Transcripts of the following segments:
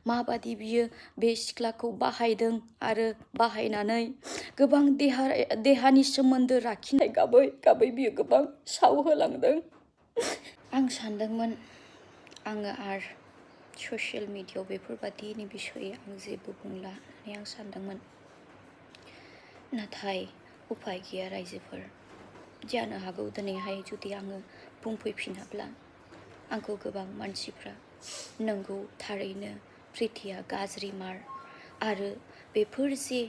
माबादि बियो बे सिख्लाखौ बाहायदों आरो बाहायनानै गोबां देहानि सोमोन्दो लाखिनाय गाबै गाबै बियो गोबां सावहोलांदों। आं सानदोंमोन आङो आरो ससियेल मिडियायाव बेफोरबादिनि बिसयै आं जेबो बुंला होननानै आं सानदोंमोन। नाथाय उफाय गैया रायजोफोर। जानो हागौ दिनैहाय जुदि आङो बुंफैफिनाब्ला आंखौ गोबां मानसिफ्रा नंगौ थारैनो प्रिटिआ गाज्रि मार आरो बेफोर जे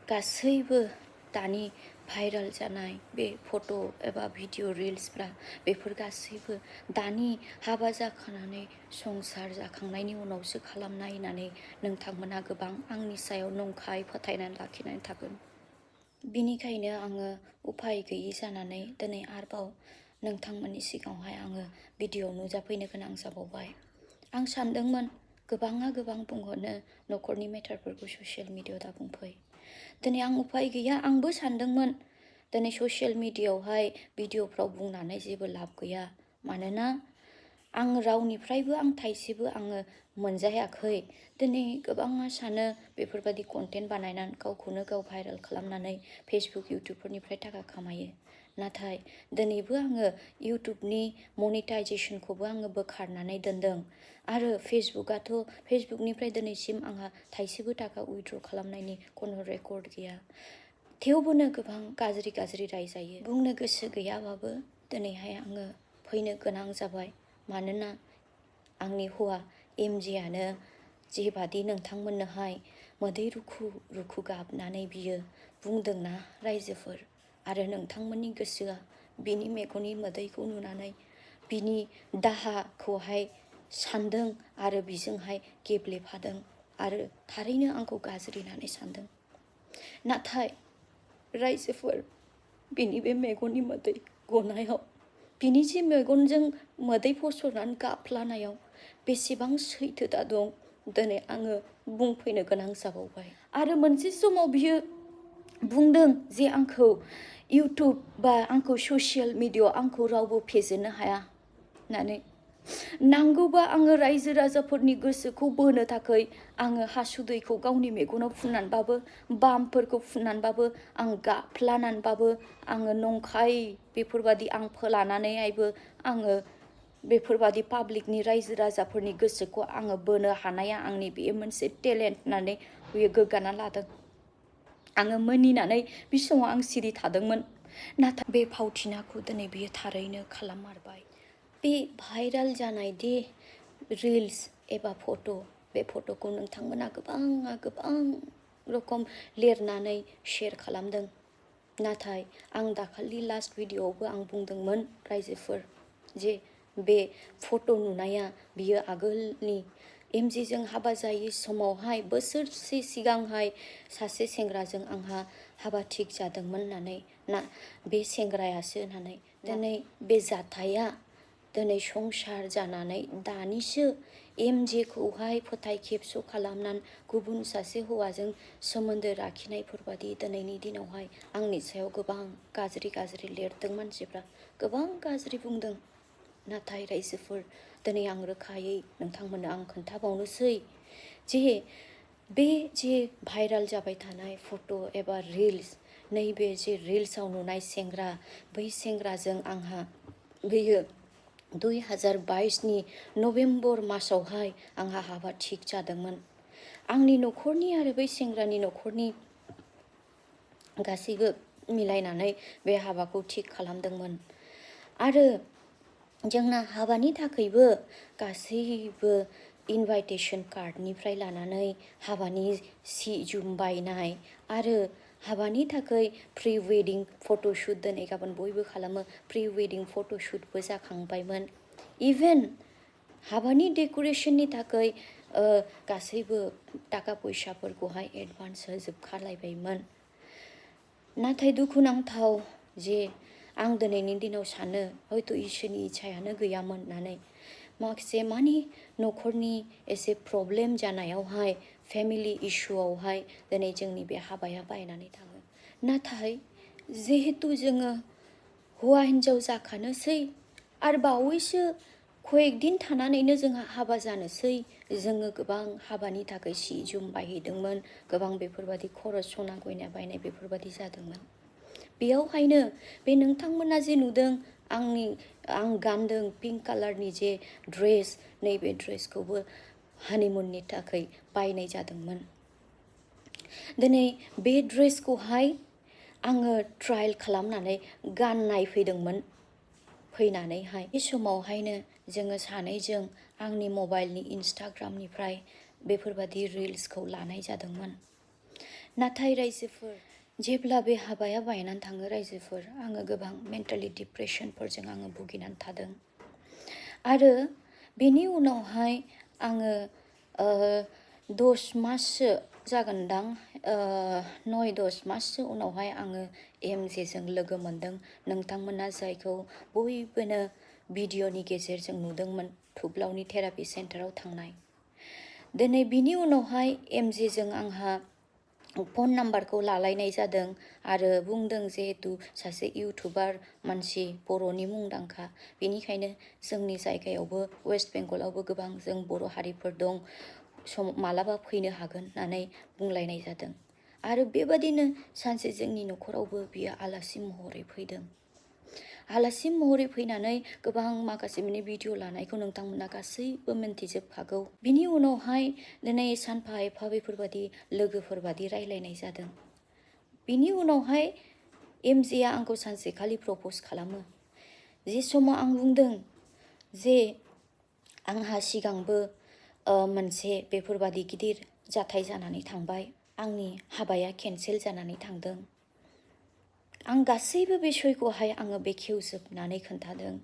गासैबो दानि भाइराल जानाय बे फट' एबा भिडिअ रिल्सफ्रा बेफोर गासैबो दानि हाबा जाखानानै संसार जाखांनायनि उनावसो खालामनाय होननानै नोंथांमोना गोबां आंनि सायाव नंखाय फोथायनानै लाखिनानै थागोन। बिनिखायनो आङो उफाय गैयि जानानै दिनै आरोबाव नोंथांमोननि सिगाङावहाय आङो भिडिअ नुजाफैनो गोनां जाबावबाय। आं सानदोंमोन गोबाङा गोबां बुंहरनो न'खरनि मेटारफोरखौ ससियेल मिडियायाव दा बुंफै। दिनै आं उफाय गैया आंबो सानदोंमोन दिनै ससियेल मिडियायावहाय भिडिअफ्राव बुंनानै जेबो लाब गैया। मानोना आं रावनिफ्रायबो आं थाइसेबो आङो मोनजायाखै। दिनै गोबाङा सानो बेफोरबायदि कन्टेन्ट बानायनानै गावखौनो गाव भाइरेल खालामनानै फेसबुक इउटुबफोरनिफ्राय थाखा खामायो। नाथाय दिनैबो आङो इउटुबनि मनिटाइजेसनखौबो आङो बोखारनानै दोनदों आरो फेसबुकनिफ्राय दिनैसिम आंहा थाइसेबो थाखा उइथड्र खालामनायनि खुनु रेकर्ड गैया। थेवबोनो गोबां गाज्रि रायजायो। बुंनो गोसो गैयाबाबो दिनैहाय आङो फैनो गोनां जाबाय। मानोना आंनि हौवा एमजेआनो जेबादि नोंथांमोननोहाय मोदै रुखु रुखु गाबनानै बियो बुंदोंना रायजोफोर, आरो नोंथांमोननि गोसोआ बिनि मेगननि मोदैखौ नुनानै बिनि दाहाखौहाय सानदों आरो बिजोंहाय गेब्लेफादों आरो थारैनो आंखौ गाज्रि होननानै सानदों। नाथाय रायजोफोर बिनि बे मेगननि मोदै गनायाव, बिनि जे मेगनजों मोदै फसरनानै गाफ्लानायाव बेसेबां सैथोता दं दिनै आङो बुंफैनो गोनां जाबावबाय। आरो मोनसे समाव बियो बुंदों जे आंखौ इउटुब बा आंखौ ससियेल मिडियायाव आंखौ रावबो फेजेननो हाया होननानै। नांगौबा आङो रायजो राजाफोरनि गोसोखौ बोनो थाखाय आङो हासुदैखौ गावनि मेगनाव फुननानैबाबो बामफोरखौ फुननानैबाबो आं गाफ्लानानैबाबो आङो नंखाय बेफोरबादि आं फोलानानैहायबो आङो बेफोरबादि पाब्लिकनि रायजो राजाफोरनि गोसोखौ आङो बोनो हानाया आंनि बेयो मोनसे टेलेन्ट होननानै बियो गोग्गाना लादों। आङो मिनिनानै बे समाव आं सिरि थादोंमोन। नाथाय बे फावथिनाखौ दिनै बियो थारैनो खालाममारबाय। बे भाइराल जानाय दि रिल्स एबा फट', बे फट'खौ नोंथांमोना गोबां रोखोम लिरनानै शेयार खालामदों। नाथाय आं दाखालि लास्ट भिडिअआवबो आं बुंदोंमोन रायजोफोर जे बे फट' नुनाया बियो आगोलनि एमजेजों हाबा जायै समावहाय बोसोरसे सिगांहाय सासे सेंग्राजों आंहा हाबा थिग जादोंमोन होननानै, ना बे सेंग्रायासो होननानै। दिनै बे जाथाया दिनै संसार जानानै दानिसो एमजेखौहाय फोथाय खेबस' खालामनानै गुबुन सासे हौवाजों सोमोन्दो लाखिनायफोरबादि दिनैनि दिनावहाय आंनि सायाव गोबां गाज्रि लिरदों मानसिफ्रा, गोबां गाज्रि बुंदों। नाथाय रायजोफोर दिनै आं रोखायै नोंथांमोननो आं खोन्थाबावनोसै बे जे भाइराल जाबाय थानाय फट' एबा रिल्स, नैबे जे रिल्सआव नुनाय सेंग्रा, बै सेंग्राजों आंहा बेयो 2022नि नभेम्बर मासावहाय आंहा हाबा थिग जादोंमोन। आंनि न'खरनि आरो बै सेंग्रानि न'खरनि गासैबो मिलायनानै बे हाबाखौ थिग खालामदोंमोन। आरो जोंना हाबानि थाखायबो गासैबो इनभाइटेसन कार्डनिफ्राय लानानै हाबानि सि जुम बायनाय आरो हाबानि थाखाय प्रि वेडिं फट'शुट दिनै गाबोन बयबो खालामो, प्रि वेडिं फट'शुटबो जाखांबायमोन। इभेन हाबानि डेक'रेशननि थाखाय गासैबो थाखा फैसाफोरखौहाय एडभान्स होजोबखालायबायमोन। नाथाय दुखुनांथाव जे आं दिनैनि दिनाव सानो हयथ' इसोरनि इच्छायानो गैयामोन होननानै। माखासे मानि न'खरनि एसे प्रब्लेम जानायावहाय, फेमिलि इसुआवहाय दिनै जोंनि बे हाबाया बायनानै थाङो। नाथाय जिहेतु जोङो हौवा हिन्जाव जाखानोसै आरो बावैसो कয়েक दिन थानानैनो जोंहा हाबा जानोसै, जोङो गोबां हाबानि थाखाय सि जोम बायहैदोंमोन, गोबां बेफोरबादि खरस सना गयना बायनाय बेफोरबादि जादोंमोन। बेयावहायनो बे नोंथांमोना जे नुदों आं गानदों पिंक कालारनि जे ड्रेस, नैबे ड्रेसखौबो हानिमुननि थाखाय बायनाय जादोंमोन। दिनै बे ड्रेसखौहाय आङो ट्रायल खालामनानै गाननाय फैदोंमोन। फैनानैहाय बे समावहायनो जोङो सानैजों आंनि मबाइलनि इन्स्टाग्रामनिफ्राय बेफोरबादि रिल्सखौ लानाय जादोंमोन। नाथाय रायजोफोर, जेब्ला बे हाबाया बायनानै थाङो रायजोफोर, आङो गोबां मेन्टेलि डिप्रेसनफोरजों आङो भुगिनानै थादों। आरो बेनि उनावहाय आङो 10 माससो जागोनदां, 9-10 माससो उनावहाय आङो MJजों लोगो मोनदों। नोंथांमोना जायखौ बयबोनो भिडिअनि गेजेरजों नुदोंमोन, थुब्लावनि थेरापि सेन्टाराव थांनाय। दिनै बिनि उनावहाय MJजों आंहा फन नाम्बारखौ लालायनाय जादों आरो बुंदों जिहेतु सासे इउटुबार मानसि, बर'नि मुंदांखा, बेनिखायनो जोंनि जायगायावबो वेस्ट बेंगलावबो गोबां जों बर' हारिफोर दं, मालाबा फैनो हागोन होननानै बुंलायनाय जादों। आरो बेबादिनो सानसे जोंनि न'खरावबो बियो आलासि महरै फैदों। आलासि महरै फैनानै गोबां माखासे भिडिअ लानायखौ नोंथांमोना गासैबो मिन्थिजोबखागौ। बिनि उनावहाय दिनै सानफा एफा बेफोरबादि लोगोफोरबादि रायलायनाय जादों। बिनि उनावहाय MJआ आंखौ सानसेखालि प्रप'ज खालामो। जे समाव आं बुंदों जे आंहा सिगांबो मोनसे बेफोरबादि गिदिर जाथाय जानानै थांबाय, आंनि हाबाया केन्सेल जानानै थांदों। आं गासैबो बिसयखौहाय आङो बेखेवजोबनानै खोन्थादों।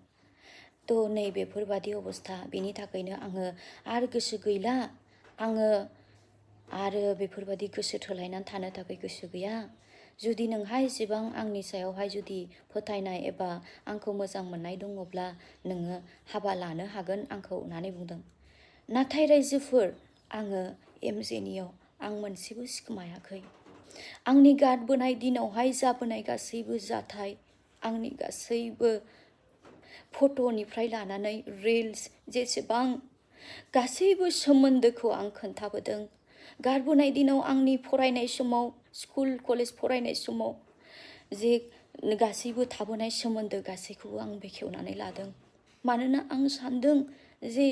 थ' नै बेफोरबादि अबस्था, बेनि थाखायनो आङो आरो गोसो गैला, आङो आरो बेफोरबादि गोसो थोलायनानै थानो थाखाय गोसो गैया। जुदि नोंहा एसेबां आंनि सायावहाय जुदि फोथायनाय एबा आंखौ मोजां मोननाय दङब्ला नोङो हाबा लानो हागोन आंखौ होननानै बुंदों। नाथाय रायजोफोर, आङो MJनियाव आं मोनसेबो सिखोमायाखै। आंनि गारबोनाय दिनावहाय जाबोनाय गासैबो जाथाय, आंनि गासैबो फट'निफ्राय लानानै रिल्स, जेसेबां गासैबो सोमोन्दोखौ आं खोन्थाबोदों। गारबोनाय दिनाव आंनि फरायनाय समाव, स्कुल कलेज फरायनाय समाव जे गासैबो थाबोनाय सोमोन्दो गासैखौबो आं बेखेवनानै लादों। मानोना आं सानदों जे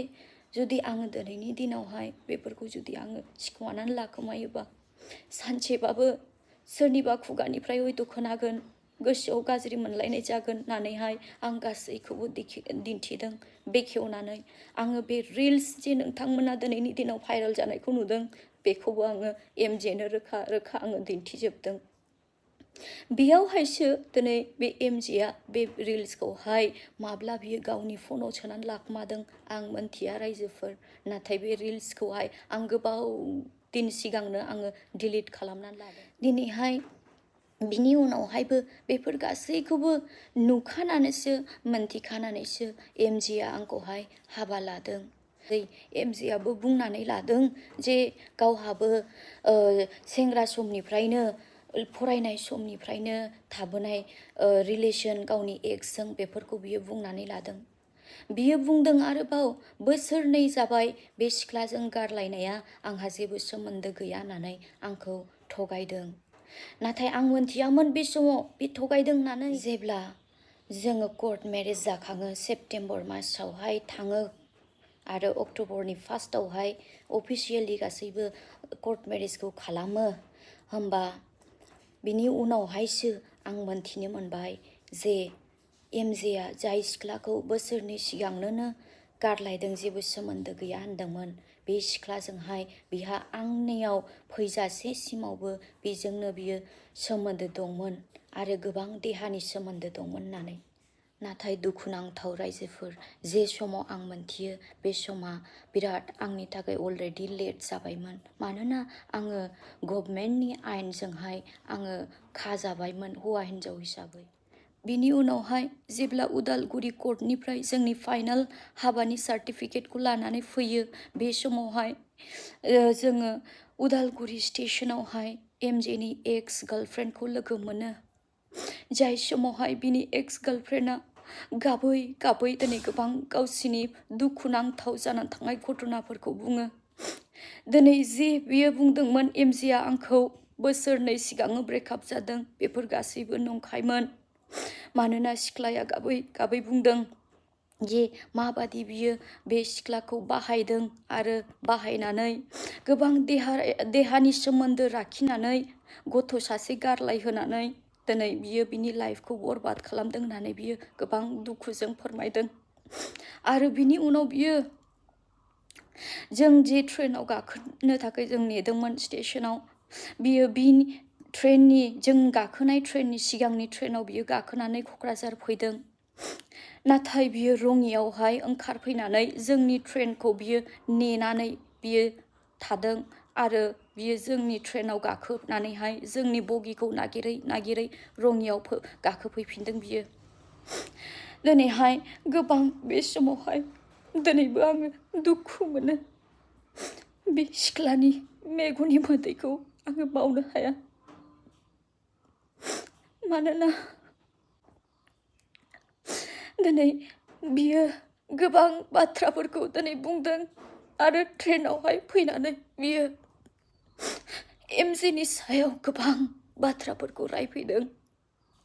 जुदि आङो दिनैनि दिनावहाय बेफोरखौ जुदि आङो सिखोमानानै लाखोमायोबा, सानसेबाबो सोरनिबा खुगानिफ्राय हयथ' खोनागोन, गोसोआव गाज्रि मोनलायनाय जागोन होननानैहाय आं गासैखौबो दिन्थिदों बेखेवनानै। आङो बे रिल्स जे नोंथांमोना दिनैनि दिनाव भाइरेल जानायखौ नुदों, बेखौबो आङो MJनो रोखा रोखा आङो दिन्थिजोबदों। बेयावहायसो दिनै बे MJआ बे रिल्सखौहाय माब्ला बियो गावनि फनाव सोनानै लाखोमादों आं मोनथिया रायजोफोर। नाथाय बे रिल्सखौहाय आं गोबाव दिन सिगांनो आङो डिलिट खालामनानै लादों। दिनैहाय बिनि उनावहायबो बेफोर गासैखौबो नुखानानैसो, मोनथिखानानैसो MJआ आंखौहाय हाबा लादों। MJआबो बुंनानै लादों जे गावहाबो सेंग्रा समनिफ्रायनो, फरायनाय समनिफ्रायनो थाबोनाय रिलेसन गावनि एक्सजों, बेफोरखौ बियो बुंनानै लादों। बियो बुंदों आरोबाव, बोसोरनै जाबाय बे सिख्लाजों गारलायनाया, आंहा जेबो सोमोन्दो गैया होननानै आंखौ थगायदों। नाथाय आं मोनथियामोन बे समाव बे थगायदों होननानै। जेब्ला जोङो कर्ट मेरेज जाखाङो, सेप्तेम्बर मासावहाय थाङो आरो अक्ट'बरनि फार्स्टआवहाय अफिसियेलि गासैबो कर्ट मेरेजखौ खालामो, होमबा बिनि उनावहायसो आं मोनथिनो मोनबाय जे MJआ जाय सिख्लाखौ बोसोरनै सिगांनो गारलायदों, जेबो सोमोन्दो गैया होनदोंमोन, बे सिख्लाजोंहाय बिहा आंनियाव फैजासे सिमावबो बेजोंनो बियो सोमोन्दो दंमोन आरो गोबां देहानि सोमोन्दो दंमोन होननानै। नाथाय दुखुनांथाव रायजोफोर, जे समाव आं मोनथियो बे समा बिराद आंनि थाखाय अलरेडि लेट जाबायमोन। मानोना आङो गभर्नमेन्टनि आयेनजोंहाय आङो खाजाबायमोन हौवा हिन्जाव हिसाबै। बिनि उनावहाय जेब्ला उदालगुरि कर्टनिफ्राय जोंनि फाइनाल हाबानि सार्टिफिकेटखौ लानानै फैयो, बे समावहाय जोङो उदालगुरि स्टेशनावहाय MJनि एक्स गार्लफ्रेन्डखौ लोगो मोनो। जाय समावहाय बिनि एक्स गार्लफ्रेन्डआ गाबै गाबै दिनै गोबां गावसिनि दुखुनांथाव जानानै थांनाय घटनाफोरखौ बुङो। दिनै जि बियो बुंदोंमोन एमजिआ आंखौ बोसोरनै सिगां ब्रेकआप जादों बेफोर गासैबो नंखायमोन। मानोना सिख्लाया गाबै गाबै बुंदों जे माबादि बियो बे सिख्लाखौ बाहायदों आरो बाहायनानै गोबां देहानि सोमोन्दो लाखिनानै गथ' सासे गारलाय होनानै दिनै बियो बिनि लाइफखौ बरबाद खालामदों होननानै बियो गोबां दुखुजों फोरमायदों। आरो बिनि उनाव बियो जों जे ट्रेनाव गाखोनो थाखाय जों नेदोंमोन स्टेशनाव बियो बिनि ट्रेननि जों गाखोनाय ट्रेननि सिगांनि ट्रेनाव बियो गाखोनानै क'क्राझार फैदों। नाथाय बियो रङियावहाय ओंखारफैनानै जोंनि ट्रेनखौ बियो नेनानै बियो थादों आरो बियो जोंनि ट्रेनाव गाखोनानैहाय जोंनि बगिखौ नागिरै नागिरै रङियाव गाखोफैफिनदों बियो। दिनैहाय गोबां बे समावहाय दिनैबो आङो दुखु मोनो। बे सिख्लानि मेगननि मोदैखौ आङो बावनो हाया। मानोना दिनै बियो गोबां बाथ्राफोरखौ दिनै बुंदों आरो ट्रेनावहाय फैनानै बियो एमजिनि सायाव गोबां बाथ्राफोरखौ रायफैदों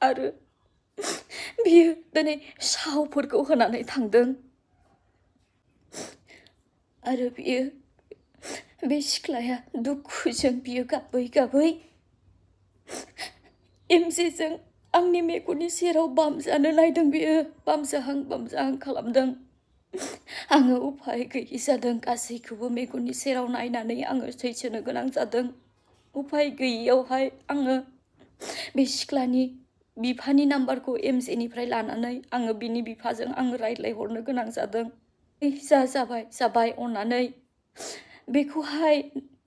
आरो बियो दिनै सावफोरखौ होनानै थांदों। आरो बियो बे सिख्लाया दुखुजों बियो गाबै गाबै एमजिजों आंनि मेगननि सेराव बामजानो नायदों। बियो बामजाहां खालामदों। आङो उफाय गैयि जादों। गासैखौबो मेगननि सेराव नायनानै आङो सैसोनो गोनां जादों। उफाय गैयियावहाय आङो बे सिख्लानि बिफानि नाम्बारखौ एमजिनिफ्राय लानानै आङो बिनि बिफाजों आङो रायज्लायहरनो गोनां जादों। जाबाय अननानै बेखौहाय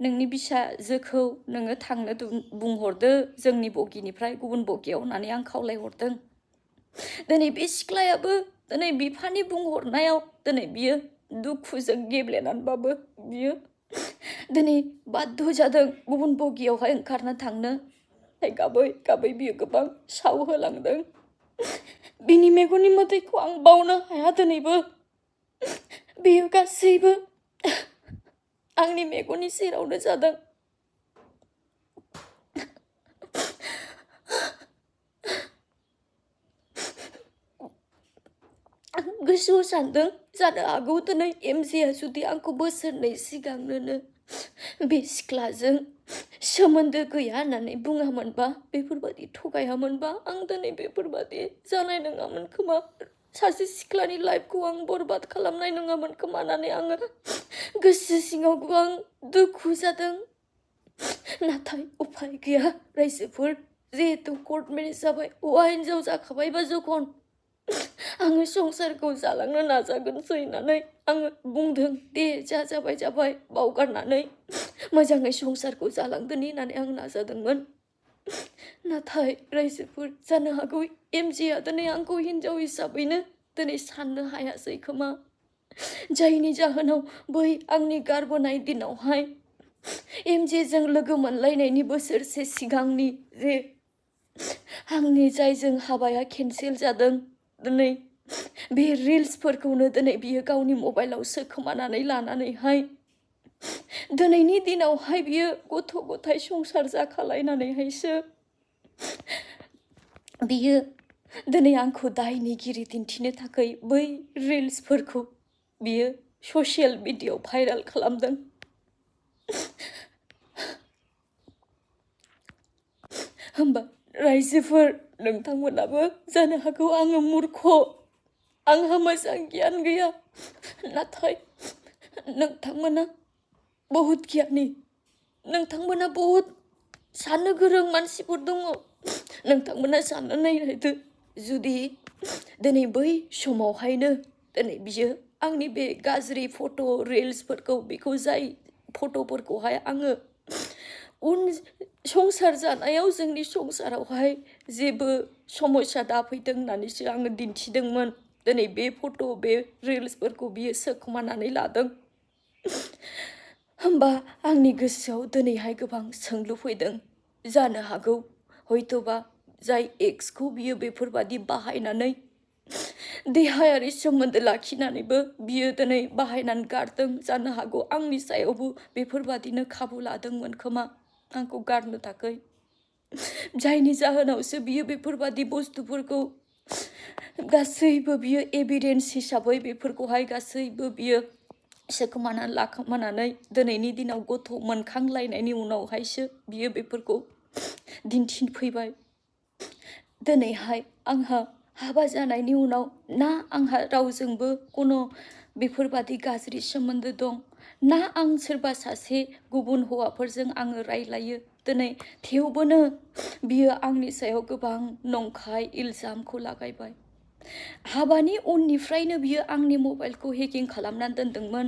नोंनि फिसाजोखौ नोङो थांनो बुंहरदो जोंनि बगिनिफ्राय गुबुन बगियाव होननानै आं खावलायहरदों। दिनै बे सिख्लायाबो दिनै बिफानि बुंहरनायाव दिनै बियो दुखुजों गेब्लेनानैबाबो बियो दिनै बाध्य जादों गुबुन बगियावहाय ओंखारनो थांनो। गाबै गाबै बियो गोबां साव होलांदों। बिनि मेगननि मोदैखौ आं बावनो हाया दिनैबो। बेयो गासैबो आंनि मेगननि सेरावनो जादों। आं गोसोआव सानदों जानो हागौ दिनै एमजिआ जुदि आंखौ बोसोरनै सिगांनो बे सिख्लाजों सोमोन्दो गैया होननानै बुङामोनबा बेफोरबायदि थगायामोनबा आं दिनै बेफोरबायदि जानाय नङामोन खोमा। सासे सिख्लानि लाइफखौ आं बरबाद खालामनाय नङामोन खोमा होननानै आङो गोसो सिङाव गोबां दुखु जादों। नाथाय उफाय गैया रायजोफोर, जिहेतु कर्ट मेरेज जाबाय, हौवा हिन्जाव जाखाबायबा जखन आङो संसारखौ जालांनो नाजागोनसै होननानै आङो बुंदों। दे जाबाय बावगारनानै मोजाङै संसारखौ जालांदोनि होननानै आं नाजादोंमोन। नाथाय रायजोफोर जानो हागौ एमजिआ दिनै आंखौ हिन्जाव हिसाबैनो दिनै साननो हायासै खोमा। जायनि जाहोनाव बै आंनि गारबोनाय दिनावहाय एमजिजों लोगो मोनलायनायनि बोसोरसे सिगांनि जे आंनि जायजों हाबाया केन्सेल जादों दिनै बे रिल्सफोरखौनो दिनै बियो गावनि मबाइलाव सोखोमानानै लानानैहाय दिनैनि दिनावहाय बियो गथ' गथाय संसार जाखालायनानैहायसो बियो दिनै आंखौ दायनिगिरि दिन्थिनो थाखाय बै रिल्सफोरखौ बियो ससियेल मिडियायाव भाइरेल खालामदों। होमबा रायजोफोर नोंथांमोनाबो जानो हागौ आङो मूर्ख, आंहा मोजां गियान गैया, नाथाय नोंथांमोना बहुत गियानि, नोंथांमोना बहुत साननो गोरों मानसिफोर दङ। नोंथांमोना साननानै नायदो जुदि दिनै बै समावहायनो दिनै बियो आंनि बे गाज्रि फट' रिल्सफोरखौ बेखौ जाय फट'फोरखौहाय आङो उन संसार जानायाव जोंनि संसारावहाय जेबो समस्या दाफैथों होननानैसो आङो दिन्थिदोंमोन। दिनै बे फट' बे रिल्सफोरखौ बियो सोखोमानानै लादों। होमबा आंनि गोसोआव दिनैहाय गोबां सोंलु फैदों। जानो हागौ हयथ'बा जाय एक्सखौ बियो बेफोरबादि बाहायनानै देहायारि सोमोन्दो लाखिनानैबो बियो दिनै बाहायनानै गारदों जानो हागौ आंनि सायावबो बेफोरबादिनो खाबु लादोंमोन खोमा आंखौ गारनो थाखाय जायनि जाहोनावसो बियो बेफोरबादि बुस्थुफोरखौ गासैबो बियो एभिडेन्स हिसाबै बेफोरखौहाय गासैबो बियो सेखोमानानै लाखोमानानै दिनैनि दिनाव गथ' मोनखांलायनायनि उनावहायसो बियो बेफोरखौ दिन्थिफैबाय दिनैहाय आंहा हाबा जानायनि उनाव ना आंहा रावजोंबो कोनो बेफोरबादि गाज्रि सोमोन्दो दं ना आं सोरबा सासे गुबुन हौवाफोरजों आङो रायलायो दिनै थेवबोनो बियो आंनि सायाव गोबां नंखाय इल्जामखौ लागायबाय हाबानि उननिफ्रायनो बियो आंनि मबाइलखौ हेकिं खालामनानै दोनदोंमोन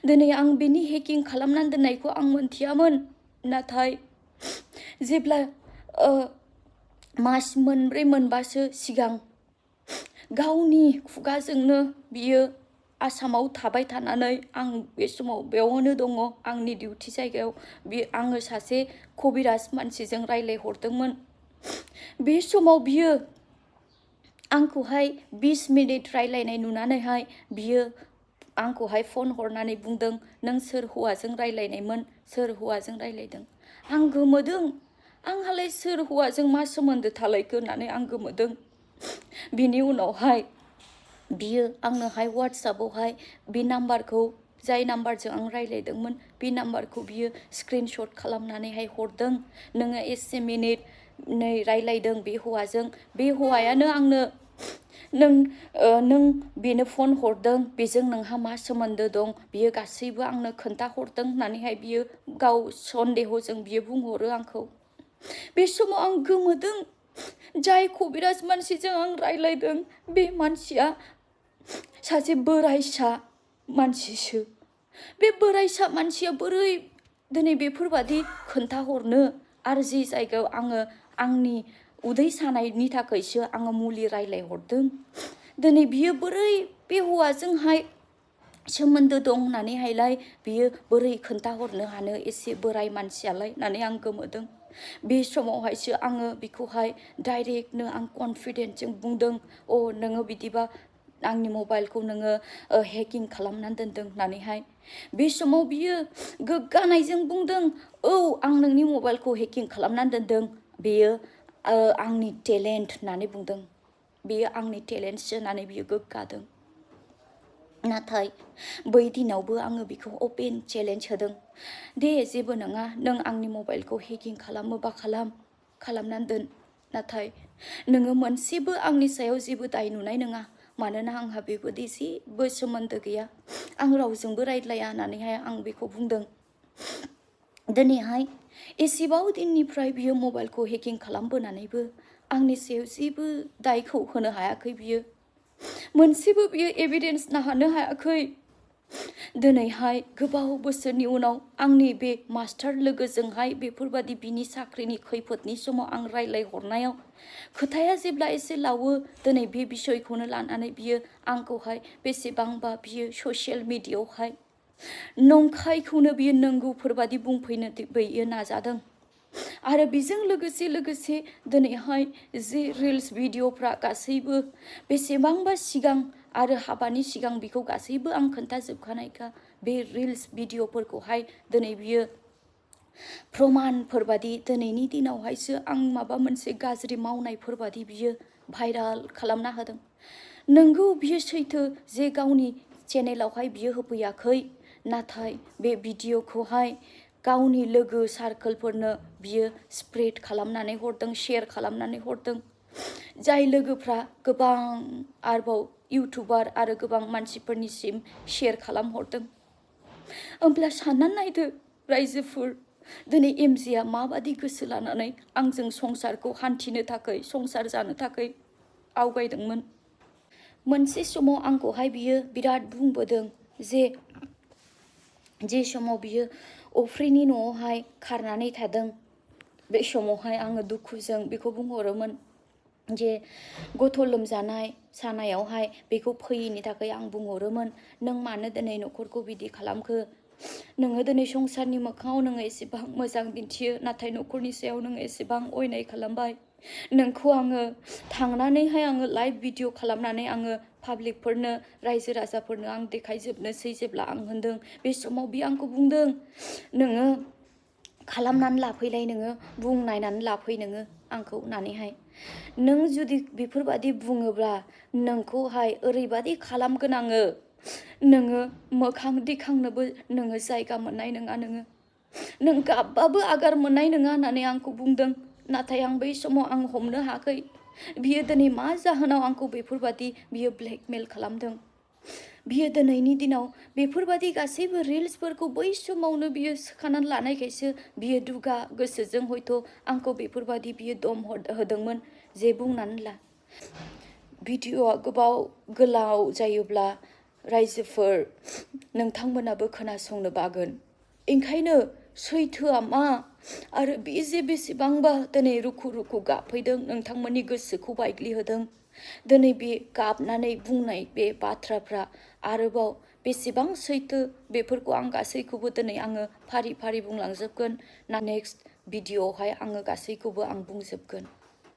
दिनै आं बेनि हेकिं खालामनानै दोननायखौ आं मोनथियामोन नाथाय जेब्ला मास मोनब्रै मोनबासो सिगां गावनि खुगाजोंनो बियो आसामाव थाबाय थानानै आं बे समाव बेयावनो दङ आंनि डिउटि जायगायाव आङो सासे कबिराज मानसिजों रायलायहरदोंमोन बे समाव बियो आंखौहाय 20 मिनिट रायलायनाय नुनानैहाय बियो आंखौहाय फन हरनानै बुंदों नों सोर हौवाजों रायलायनायमोन सोर हौवाजों रायलायदों आं गोमोदों आंहालाय सोर हौवाजों मा सोमोन्दो थालायखो होननानै आं गोमोदों बिनि उनावहाय बियो आंनोहाय WhatsAppआवहाय बे नाम्बारखौ जाय नाम्बारजों आं रायलायदोंमोन बे नाम्बारखौ बियो स्क्रिनशट खालामनानैहाय हरदों नोङो एसे मिनिट नै रायलायदों बे हौवाजों बे हौवायानो आंनो नों बेनो फन हरदों बेजों नोंहा मा सोमोन्दो दं बियो गासैबो आंनो खोन्थाहरदों होननानैहाय बियो गाव सन्देहजों बियो बुंहरो आंखौ बे समाव आं गोमोदों जाय कबिराज मानसिजों आं रायलायदों बे मानसिया सासे बोराइसा मानसिसो बे बोराइसा मानसिया बोरै दिनै बेफोरबादि खोन्थाहरनो आरो जि जायगायाव आङो आंनि उदै सानायनि थाखायसो आङो मुलि रायलायहरदों दिनै बियो बोरै बे हौवाजोंहाय सोमोन्दो दं होननानैहायलाय बियो बोरै खोन्थाहरनो हानो एसे बोराइ मानसियालाय होननानै आं गोमोदों बे समावहायसो आङो बिखौहाय डाइरेक्टनो आं कनफिडेन्टजों बुंदों नोङो बिदिबा आंनि मबाइलखौ नोङो हेकिं खालामनानै दोनदों होननानैहाय बे समाव बियो गोग्गानायजों बुंदों आं नोंनि मबाइलखौ हेकिं खालामनानै दोनदों बेयो आंनि टेलेन्ट होननानै बुंदों बेयो आंनि टेलेन्टसो होननानै बियो गोग्गादों नाथाय बै दिनावबो आङो बिखौ अपेन चेलेन्ज होदों दे जेबो नङा नों आंनि मबाइलखौ हेकिं खालामोबा खालामनानै दोन नाथाय नोङो मोनसेबो आंनि सायाव जेबो दाय नुनाय नङा मानोना आंहा बेबायदि जेबो सोमोन्दो गैया आं रावजोंबो रायज्लाया होननानैहाय आं बेखौ बुंदों दिनैहाय एसेबां दिननिफ्राय बियो मबाइलखौ हेकिं खालामबोनानैबो आंनि सायाव जेबो दायखौ होनो हायाखै बियो मोनसेबो बियो एभिडेन्स नाहानो हायाखै दिनैहाय गोबाव बोसोरनि उनाव आंनि बे मास्टार लोगोजोंहाय बेफोरबादि बिनि साख्रिनि खैफोदनि समाव आं रायलायहरनायाव खोथाया जेब्ला एसे लावो दिनै बे बिसयखौनो लानानै बियो आंखौहाय बेसेबांबा बियो ससियेल मिडियायावहाय नंखायखौनो बियो नंगौफोरबादि बुंफैनो बियो नाजादों आरो बेजों लोगोसे दिनैहाय जे रिल्स भिडिअफ्रा गासैबो बेसेबांबा सिगां आरो हाबानि सिगां बिखौ गासैबो आं खोन्थाजोबखानायखा बे रिल्स भिडिअफोरखौहाय दिनै बियो प्रमानफोरबादि दिनैनि दिनावहायसो आं माबा मोनसे गाज्रि मावनायफोरबादि बियो भाइराल खालामना होदों नंगौ बियो सैथो जे गावनि चेनेलावहाय बियो होफैयाखै नाथाय बे भिडिअखौहाय गावनि लोगो सार्कोलफोरनो बियो स्प्रेड खालामनानै हरदों शेयार खालामनानै हरदों जाय लोगोफ्रा गोबां आरोबाव इउटुबार आरो गोबां मानसिफोरनिसिम शेयार खालामहरदों होमब्ला साननानै नायदो रायजोफोर दिनै एमजेआ माबादि गोसो लानानै आंजों संसारखौ हान्थिनो थाखाय संसार जानो थाखाय आवगायदोंमोन मोनसे समाव आंखौहाय बियो बिराद बुंबोदों जे समाव बियो अफ्रिनि न'आवहाय खारनानै थादों बे समावहाय आङो दुखुजों बेखौ बुंहरोमोन जे गथ' लोमजानाय सानायावहाय बेखौ फैयैनि थाखाय आं बुंहरोमोन नों मानो दिनै न'खरखौ बिदि खालामखो नोङो दिनै संसारनि मोखाङाव नोङो एसेबां मोजां दिन्थियो नाथाय न'खरनि सायाव नोङो एसेबां अयनाय खालामबाय नोंखौ आङो थांनानैहाय आङो लाइभ भिडिअ खालामनानै आङो पाब्लिकफोरनो रायजो राजाफोरनो आं देखायजोबनोसै जेब्ला आं होनदों बे समाव बि आंखौ बुंदों नोङो खालामनानै लाफैलाय नोङो बुंनायनानै लाफै नोङो आंखौ होननानैहाय नों जुदि बेफोरबादि बुङोब्ला नोंखौहाय ओरैबादि खालामगोन आङो नोङो मोखां दिखांनोबो नोङो जायगा मोननाय नङा नों गाबबाबो आगार मोननाय नङा होननानै आंखौ बुंदों नाथाय आं बै समाव आं हमनो हायाखै बियो दिनै मा जाहोनाव आंखौ बेफोरबादि बियो ब्लेकमेल खालामदों बियो दिनैनि दिनाव बेफोरबादि गासैबो रिल्सफोरखौ बै समावनो बियो सोखानानै लानायखायसो बियो दुगा गोसोजों हयथ' आंखौ बेफोरबादि बियो दम होदोंमोन जे बुंनानै ला भिडिअ'आ गोलाव जायोब्ला रायजोफोर नोंथांमोनाबो खोनासंनो बागोन ओंखायनो सैथोआ मा आरो बे जे बेसेबांबा दिनै रुखु रुखु गाबफैदों नोंथांमोननि गोसोखौ बायग्लिहोदों दिनै बे गाबनानै बुंनाय बे बाथ्राफ्रा आरोबाव बेसेबां सैथो बेफोरखौ आं गासैखौबो दिनै आङो फारि फारि बुंलांजोबगोन ना नेक्स्ट भिडिअ'आवहाय आङो गासैखौबो आं बुंजोबगोन